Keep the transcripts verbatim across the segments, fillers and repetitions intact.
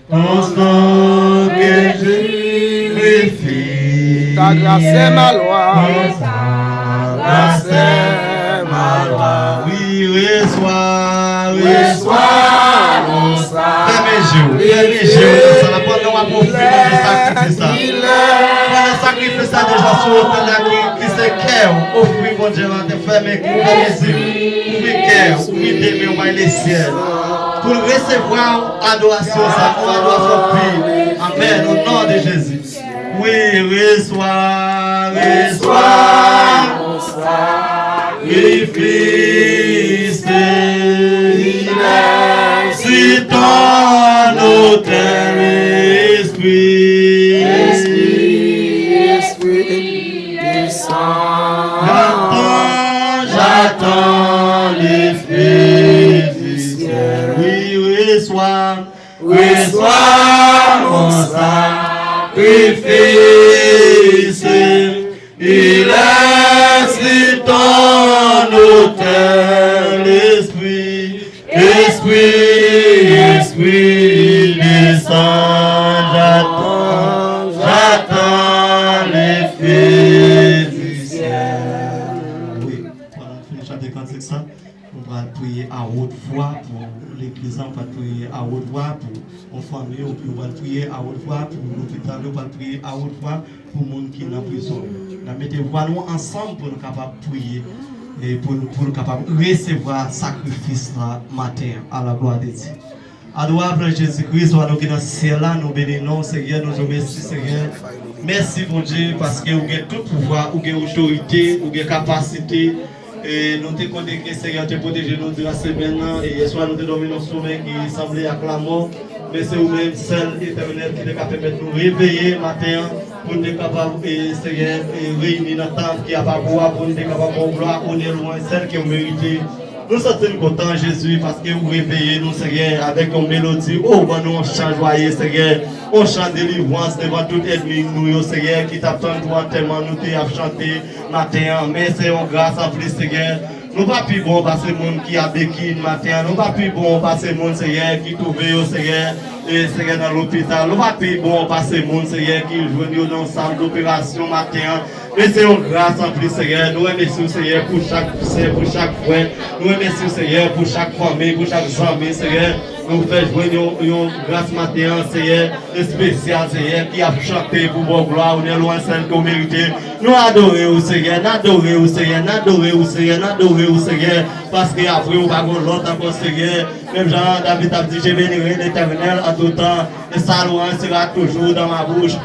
Konstan ke Jezi refil. Ta gras è ma lwa. Ta gras è ma lwa. Wi, resevwa, resevwa, konstan. Fèmen je w, fèmen je w nan sa la, pandan w ap ofri Bondye sakrifis la. Pandan sakrifis la deja sou otèl la ki, ki se kè w, ofri Bondye maten, fèmen, fèmen je w, ouvri kè w, ouvri de men w bay lesyèl. Pou l resevwa adorasyon sa, yon adorasyon pi. Amèn, o non de Jezi. Wi, resevwa, resevwa sakrifis, il est sur ton autel, Espri. Espri, Espri, desann. J'attends, j'attends le feu du ciel. Wi, resevwa, resevwa mon sacrifice. Il est sur ton autel, Espri, Espri, Espri, desann, j'attends, j'attends le feu du ciel. Wi, pandan n fin chante kantik sa, nou pral priye a wot vwa pou legliz la, nou pral priye a wot vwa pou yon fanmi, epi nou pral priye a wot vwa pou lopital yo, pral priye a wot vwa pou moun ki nan prizon yo. N ap mete vwa nou ansanm pou nou kapab priye e pou, pou nou kapab resevwa sakrifis la maten an, a la glwa de Dye. Adorab nan Jezi Kris, Papa nou ki nan syèl la, nou beni non w, Senyè, nou di w mèsi, Senyè. Mèsi, Bondye, paske ou gen tout pouvwa, ou gen otorite, ou gen kapasite. E nou te konnen ke Senyè te pwoteje nou diran semèn nan, e yèswa nou te dòmi nan somèy ki sanble ak lamò. Men se ou menm sèl, Etènèl, ki te ka pèmèt nou reveye maten an, pou n te kapab, e, Senyè, e, reyini nan tanp ki apa pou w a, pou n te kapab ba w glwa, onè, lwanj, sèl ke w merite. Nou santi n kontan, Jezi, paske ou reveye nou, Senyè, avèk yon melodi. O, ban nou yon chan jwaye, Senyè, yon chan delivrans devan tout ènmi nou yo, Senyè, ki t ap tann pou antèman nou te ap chante maten an. Men se yon gras anplis, Senyè. Nou pa pi bon pase moun ki ap beki maten an. Nou pa pi bon pase moun, Senyè, ki twouve yo, Senyè, e, Senyè, nan lopital. Nou pa pi bon pase moun, Senyè, ki jwenn yo nan sal doperasyon maten an. Men se yon gras anplis, Senyè. Nou remèsye w, Senyè, pou chak sè, pou chak frè. Nou remèsye w, Senyè, pou chak fanmi, pou chak zanmi, Senyè. Nou fè jwenn yon, yon gras maten an, Senyè, espesyal, Senyè, ki ap chante pou ba w glwa, onè, lwanj, sèl ke w merite. Nou adore w, Senyè, n adore w, Senyè, n adore w, Senyè, n adore w, Senyè, paske apre w pa gen lòt ankò, Senyè. Menm jan David t ap di, Je bénirai l'Éternel en tout temps, et sa louange sera toujours dans ma bouche.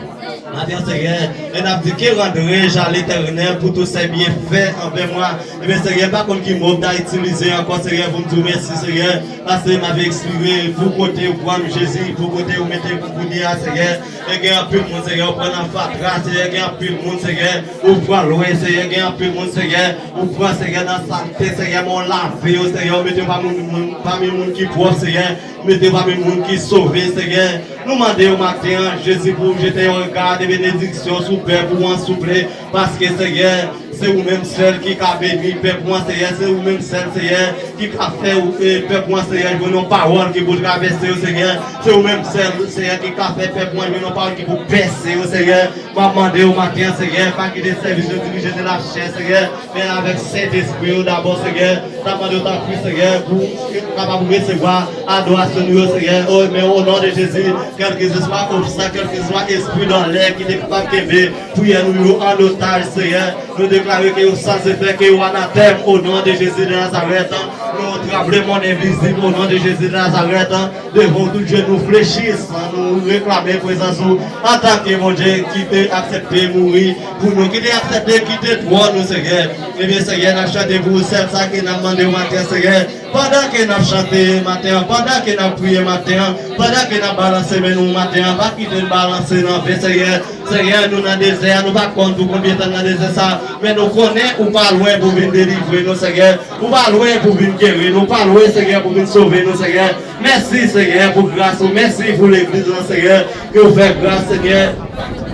Maten an, Senyè, e n ap di, Que rendrai-je à l'Éternel pour tous ses bienfaits envers moi? Ebyen, Senyè, m pa konn ki mo m ta itilize ankò, Senyè, pou m di w mèsi, Senyè, paske m ap ekspire pou kote ou pran m, Jezi, pou kote ou mete m kounye a, Senyè. E gen anpil moun, Senyè, ou pran nan fatra, Senyè, gen anpil moun, Senyè, ou pran lwen, Senyè, gen anpil moun, Senyè, ou pran, Senyè, nan salte, Senyè, men w lave yo, Senyè, ou mete yo pami moun, pami moun ki pwòp, Senyè. Mete w pami moun ki sove, Senyè. Nou mande w maten an, Jezi, pou w jete yon rega de benediksyon sou pèp ou an, souple, paske, Senyè, se ou menm sèl ki ka beni pèp ou an, Senyè, se ou menm sèl, Senyè, ki ka fè ou, e, pèp ou an, Senyè, jwenn yon pawòl ki pou travèse yo, Senyè, se ou menm sèl, Senyè, ki ka fè pèp ou an jwenn yon pawòl ki pou pèse yo, Senyè. M ap mande w maten an, Senyè, pa kite sèvis yo dirije de lachè, Senyè, men avèk Sentespri w dabò, Senyè. N ap mande w tanpri, Senyè, pou kapab resevwa adorasyon nou yo, Senyè. O, men o non de Jezi, kèlkeswa obstak, kèlkeswa espri dan lè ki te kapab kenbe priyè nou yo an otaj, Senyè, nou deklare ke yo san efè, ke yo anatèm, o non de Jezi de Nazarèt. Nou tranblemann envizib, o non de Jezi de Nazarèt. Devan w tout je nou flechi, san nou reklame prezans ou antanke Bondye ki te aksepte mouri pou nou, ki te aksepte kite twòn nou, Senyè. Ebyen, Senyè, n ap chante pou ou sèl, sa ke n ap mande w maten, Senyè. Pandan ke n ap chante maten an, pandan ke n ap priye maten an, pandan ke n ap balanse men nou maten an, pa kite n balanse nan ven, Senyè. Senyè, nou nan dezè a, nou pa konn pou konbyen tan nan dezè sa, men nou konnen ou pa lwen pou vin delivre nou, Senyè. Ou pa lwen pou vin geri nou, ou pa lwen, Senyè, pou vin sove nou, Senyè. Mèsi, Senyè, pou gras ou. Mèsi pou legliz lan, Senyè, ke w fè gras, Senyè.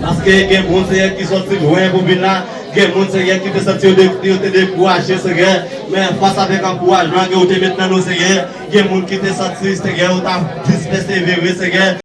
Paske gen moun, Senyè, ki soti lwen pou vin la. Gen moun, Senyè, ki te santi yo de-, yo te dekouraje, Senyè. Men fas avèk ankourajman ke w te met nan nou, Senyè. Gen moun ki te santi, Senyè, yo t ap dispèsevere, Senyè.